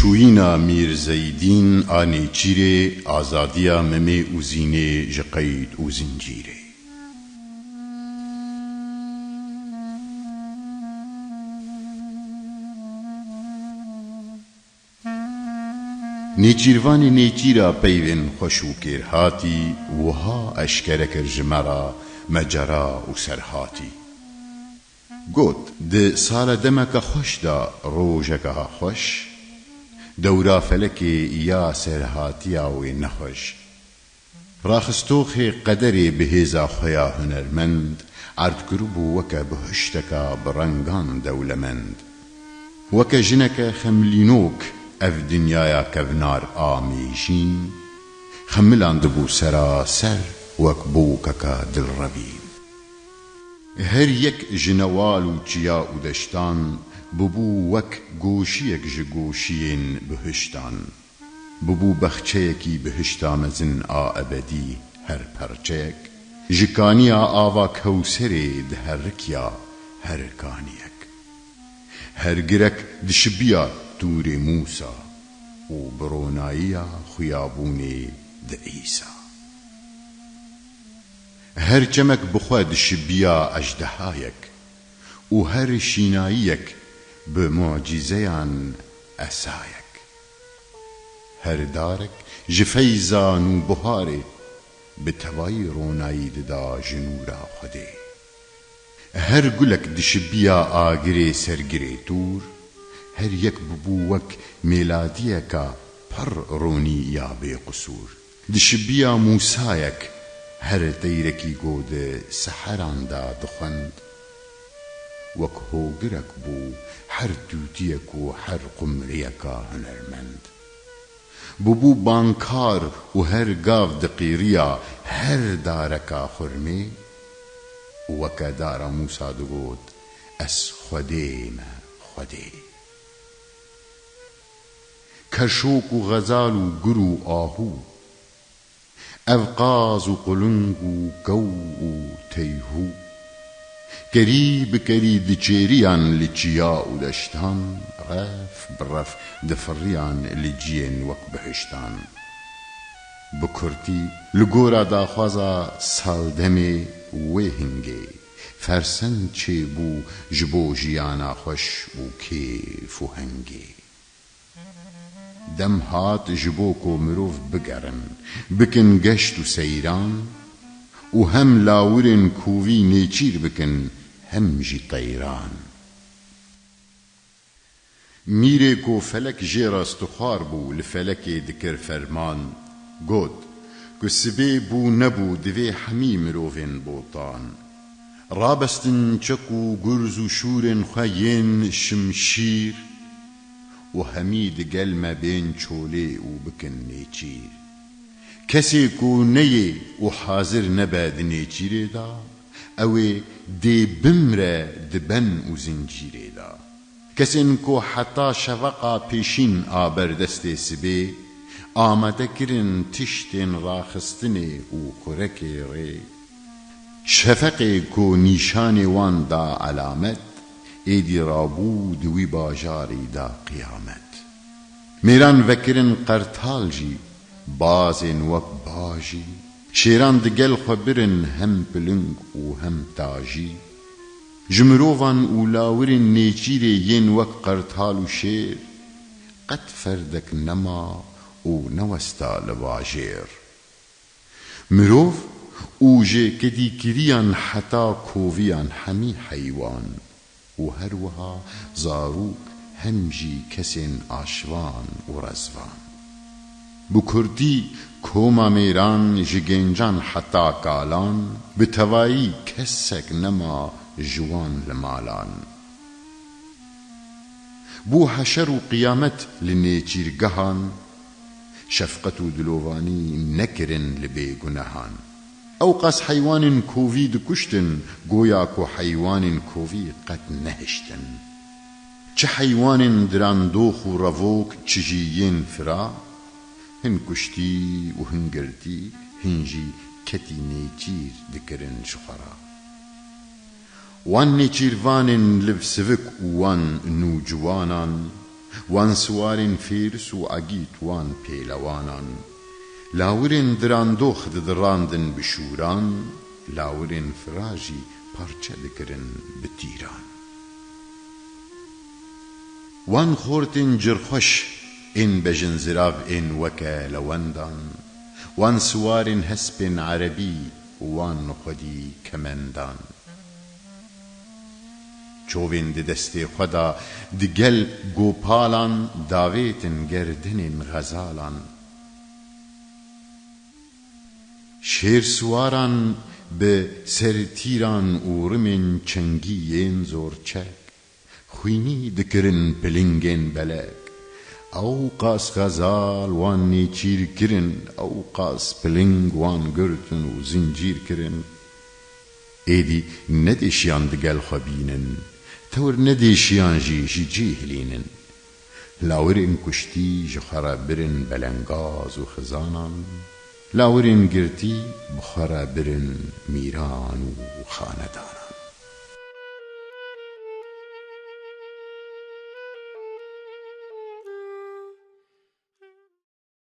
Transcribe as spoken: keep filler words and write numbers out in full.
Şûyîna Mîr Zeydîn a Nêçîrê, azadiya Memê û Zînê ji qeyd û zincîrê. Nêçîrvanê Nêçîra peyvên xweş û kêrhatî, wiha eşkere kir ji me re mecera û serhatî. Got, di sala demeke xweş de rojeke xweş, dewra felekê ya serhatiya wê nexweş. Raxistoxê qederê bi hêza xwe ya hunermend, erd kiribû weke bihişteka bi rengan dewlemend. Weke jineke xemlînok ev dinyaya kevnar a mêjîn, xemilandibû seraser wek bokeke dilrevîn. Her yek ji newal û çiya û deştan bûbû wek goşiyek ji goşiyên bihiştan. Bûbû bexçeyekî bihişta mezin a ebedî, her perçeyek ji kaniya ava Kewserê diherikiya her kaniyek. Her girek dişibiya tûrê Mûsa û bi ronayiya xuyabûnê di Îsa. Her çemek bi xwe dişibiya ejdehayek û her şînayiyek bi mucîzeyan esayek. Her darek ji feyza nûbuharê bi tevayî ronayî dida ji nûra Xwedê. Her gulek dişibiya agirê sergirê tûr, her yek bûbû wek mêladiyeka pir ronî ya bêqisûr. Dişibiya Mûsayek her teyrekî ku di seheran de dixwend, wek hogirek bû her tûtiyek û her qumriyeka hunermend. Bûbû bankar û her gav diqîriya her dareka xurmê û weke dara Mûsa digot, Ez Xwedê me, Xwedê. Kerşok û xezal û gur û ahû, ev qaz û quling û kew û teyhû. Kerî bi kerî diçêriyan li çiya û deştan, ref bi ref difiriyan li ciyên wek bihiştan. Bi kurtî, li gora daxwaza saldemê wê hingê, fersend çêbû ji bo jiyana xweş û kêf û hengê. Dem hat ji bo ku mirov bigerin, bikin geşt û seyran û hem lawirên kovî nêçîr bikin, hem jî teyran. Mîrê ku felek jê rastixwar bû, li felekê dikir ferman, got, ku sibê bû nebû, divê hemî mirovên botan rabestin çek û gurz û şûrên xwe yên şimşîr û hemî digel me bên çolê û bikin nêçîr. Kesê ku neyê û hazir nebe di nêçîrê de, ew ê dê bimre di ben û zincîrê de. Kesên ku heta şeveqa pêşîn a berdestê sibê amade kirin tiştên raxistinê û xurekê rê, şefeqê ku nîşanê wan da elamet, êdî rabû di wî bajarî da qiyamet. Mêran vekirin qertal jî, bazên wek bajî, şêran digel xwe birin hem piling û hem tajî. Ji mirovan û lawirên nêçîrê yên wek qertal û şêr, qet ferdek nema û newesta li bajêr. Mirov û ji kedîkiriyan heta koviyan hemî heywan û her wiha zarok hem jî kesên aşvan û rezvan. Bi kurtî, koma mêran ji gencan heta kalan, bi tevayî kesek nema ji wan li malan. Bû heşer û qiyamet li nêçîrgehan, şefqet û dilovanî nekirin li bêgunehan. Ewqas heywanên kovî dikuştin, goya ku heywanên kovî qet nehiştin. Çi heywanên dirandox û revok, çi jî yên fira, hin kuştî û hin girtî, hin jî ketî nêçîr dikirin ji xwe re. Wan nêçîrvanên li sivik û wan nûciwanan, Wan siwarên fêris û egît wan pêlewanan. Lawirên dirandox didirandin bi şûran, lawirên fira jî parçe dikirin bi tîran. Wan xortên cirxweş ên bejinsirav ên weke lewendan, wan siwarên hespên erebî û wan xwedî kemendan. Çovên di destê xwe de di gel gopalan davêtin gerdinên xezalan. Şêrsiwaran bi ser tîran û rimên çengî yên zorçek, xwînî dikirin pilingên belek. Ew qas xezal wan nêçîr kirin, ew qas piling wan girtin û zincîr kirin. Êdî nedêşiyan digel xwe bînin, tewr nedêşiyan jî ji cî hilînin. Lawirên kuştî ji xwe re birin belengaz û xizanan, lawirên girtî bi xwe re birin mîran û xanedan.